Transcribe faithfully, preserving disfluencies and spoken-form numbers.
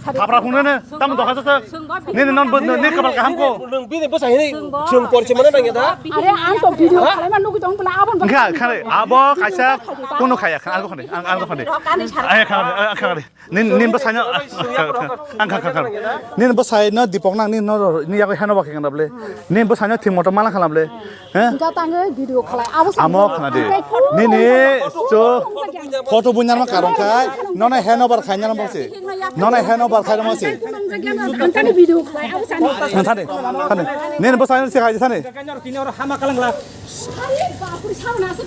Thapra phungnene, tamo dokha jasa. Nini non bo, ni kabal kaham ko. Nung bini bwsa hini chwng porse mana nang ya da? Are ang to video khalai ma nugui tong pula abon. Kha, kha, abo kaisa kono khaya, kha, ang khani, ang, ang khani. Ay, kha, kha, kha. Nin, nin bwsai no, ang kha, kha, kha. Nin bwsai no Dipok nang, nin no, ni yago heno ba khe kanda ble. Nin bwsai no thik moto mala khala ble. He? Ga tango video khalai. Abo sa. Amo khana de. Nini so photo bunyar ma karong khai. Nona heno bar khai nyar ma se. Nona heno bar khai ma se. Ang tani video khalai. Abo sa. Thani. Thani. Nin bwsai no se khai thani. Hama kalang la. Are bapre, sauna se.